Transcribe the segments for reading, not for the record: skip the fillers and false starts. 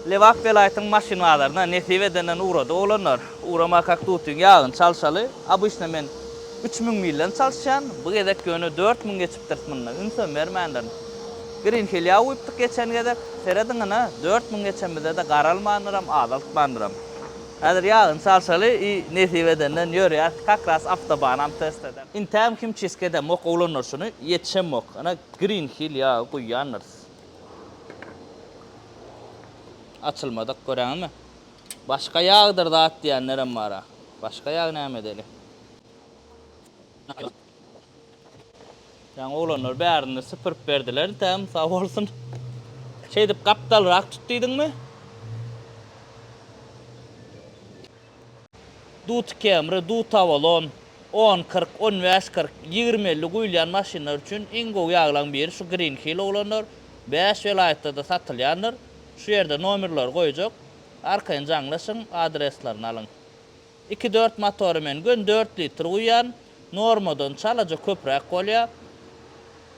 Lebap welaýatynyň maşyn bazaryna nesip edenden ugradyk oglanlar. Ugramakak dutyň ýagyny çalşaly. Obyçno men 3000 milden çalyşýan. Bu gezek ýöne 4000 geçipdiris munda. Ünsem bermändirin. Green Hill ýag guýupdyk geçen gezek. Serediň ine, 4000 geçenimizde-de garalmandyram, azaltmandyram. Häzir ýagyny çalşaly i nesip edenden ýörýäs. Kak ras awtobanam test eder. Intägem himçiski edemok oglanlar şuny ýetişemok. Ine Green Hill ýagy guýýandyrys. Açylmadyk göräňizmi? Başga ýagdyr zat diýenlerem bara. Başga ýag näme edeli? Ýaňy oglanlar bärini süpürip berdiler intägem sag bolsun. Şeýdip gapdalrak tut diýdiňmi? Dut Camry, Dut Avalon, on 40, 15 40, 20 50 guýulýan maşynlar üçin iň gowy ýaglaň biri şu Green Hill oglanlar. Bäş welaýatda-da satylýandyr. Şu ýerde nomerleri goýjak. Arkaýyn jaňlaşyň, adreslerini alyň. Iki dört motory men göni dört litr guýýan. Normadan çalaja köpräk bolýar.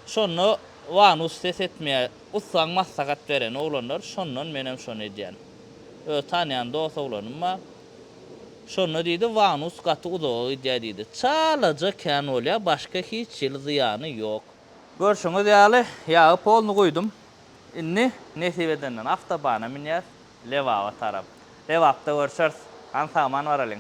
Şonda wanus ses etmeýär. Ussaň maslahat bereni oglanlar, şondan menem şony edýän. Öz tanýan dos oglanym bar. Şonda diýdi, wanus gaty uzaga gidýär diýdi. Çalaja kän bolýar, başga hiç hili zyýany ýok. Görşüňiz ýaly, ýagy polny guýdum. Indi nesip edenden awtobana münýäs, Lebaba tarap. Lebapda görşeris. Hany sag-aman baralyň.